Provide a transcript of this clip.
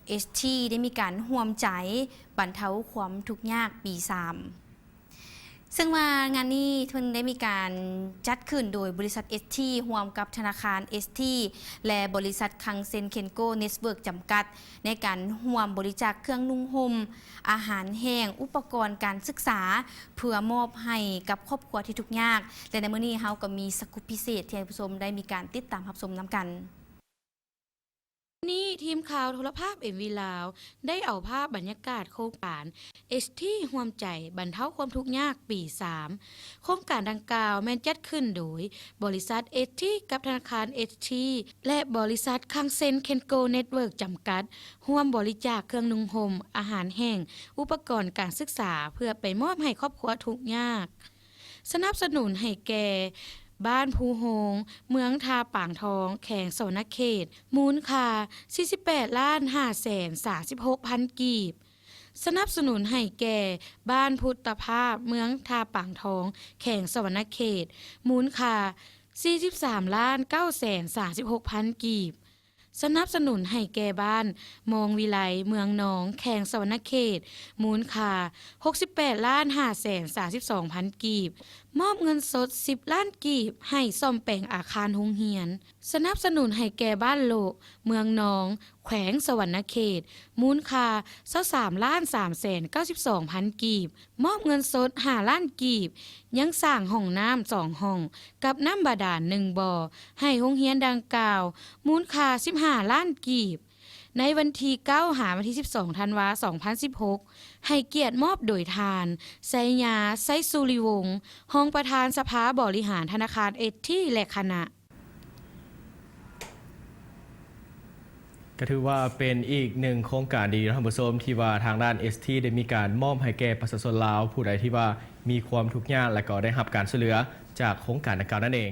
ເອສທີ ໄດ້ມີການຮ່ວມໃຈບັນເທົາຄວາມທຸກຍາກປີສາມ ເຊິ່ງວ່າງານນີ້ເພິ່ນໄດ້ມີການຈັດຂຶ້ນໂດຍບໍລິສັດ ເອສທີ ຮ່ວມກັບທະນາຄານ ເອສທີ ແລະ ບໍລິສັດຄັງເຊັນເຄັນໂກເນັດເວີກຈຳກັດ ໃນການຮ່ວມບໍລິຈາກເຄື່ອງນຸ່ງຫົ່ມ, ອາຫານແຫ້ງ, ອຸປະກອນການສຶກສາ ເພື່ອມອບໃຫ້ກັບຄອບຄົວທີ່ທຸກຍາກ ແລະ ໃນມື້ນີ້ເຮົາກໍມີສະກຸບພິເສດທີ່ໃຫ້ທ່ານຜູ້ຊົມໄດ້ມີການຕິດຕາມຮັບຊົມນຳກັນ. ນີ້ທີມຂ່າວໂທລະພາບ ເອັມ ວີ ລາວ ໄດ້ເອົາພາບບັນຍາກາດໂຄງການ ເອສທີ ຮ່ວມໃຈບັນເທົາຄວາມທຸກຍາກປີສາມ. ໂຄງການດັ່ງກ່າວແມ່ນຈັດຂຶ້ນໂດຍບໍລິສັດ ເອສທີ ກັບທະນາຄານ ເອສທີ ແລະ ບໍລິສັດຄັງເຊັນເຄັນໂກເນັດເວີກຈຳກັດ ຮ່ວມບໍລິຈາກເຄື່ອງນຸ່ງຫົ່ມ, ອາຫານແຫ້ງ, ອຸປະກອນການສຶກສາ ເພື່ອໄປມອບໃຫ້ຄອບຄົວທຸກຍາກ. ສະໜັບສະໜູນໃຫ້ແກ່ບ້ານພູໂຮງ, ເມືອງທ່າປາງທອງ, ແຂວງສະຫວັນນະເຂດ, ມູນຄ່າສີ່ສິບແປດລ້ານຫ້າແສນສາມສິບຫົກພັນກີບ. ສະໜັບສະໜູນໃຫ້ແກ່ບ້ານພຸດຕະພາບ, ເມືອງທ່າປາງທອງ, ແຂວງສະຫວັນນະເຂດ, ມູນຄ່າສີ່ສິບສາມລ້ານເກົ້າແສນສາມສິບຫົກພັນກີບ. ສະໜັບສະໜູນໃຫ້ແກ່ບ້ານມອງວິໄລ, ເມືອງນອງ, ແຂວງສະຫວັນນະເຂດ, ມູນຄ່າຫົກສິບແປດລ້ານຫ້າແສນສາມສິບສອງພັນກີບ, ມອບເງິນສົດສິບລ້ານກີບໃຫ້ສ້ອມແປງອາຄານໂຮງຮຽນ. ສະໜັບສະໜູນໃຫ້ແກ່ບ້ານໂລະ, ເມືອງນອງ, ແຂວງສະຫວັນນະເຂດ, ມູນຄ່າຊາວສາມລ້ານສາມແສນເກົ້າສິບສອງພັນກີບ, ມອບເງິນສົດຫ້າລ້ານກີບ, ຍັງສ້າງຫ້ອງນ້ຳສອງຫ້ອງ ກັບນ້ຳບາດານໜຶ່ງບໍ່ ໃຫ້ໂຮງຮຽນດັ່ງກ່າວ, ມູນຄ່າສິບຫ້າລ້ານກີບ. ໃນວັນທີເກົ້າ ຫາວັນທີສິບສອງ ທັນວາ ສອງພັນສິບຫົກ ໃຫ້ກຽດມອບໂດຍທ່ານ ໄຊຍາ ໄຊສຸລິວົງ ຮອງປະທານສະພາບໍລິຫານທະນາຄານ ເອສທີ ແລະ ຄະນະ. ກໍຖືວ່າເປັນອີກໜຶ່ງໂຄງການດີເນາະທ່ານຜູ້ຊົມ ທີ່ວ່າທາງດ້ານ ເອສທີ ໄດ້ມີການມອບໃຫ້ແກ່ປະຊາຊົນລາວ ຜູ້ໃດທີ່ວ່າມີຄວາມທຸກຍາກ ແລະ ກໍໄດ້ຮັບການຊ່ວຍເຫຼືອຈາກໂຄງການດັ່ງກ່າວນັ້ນເອງ.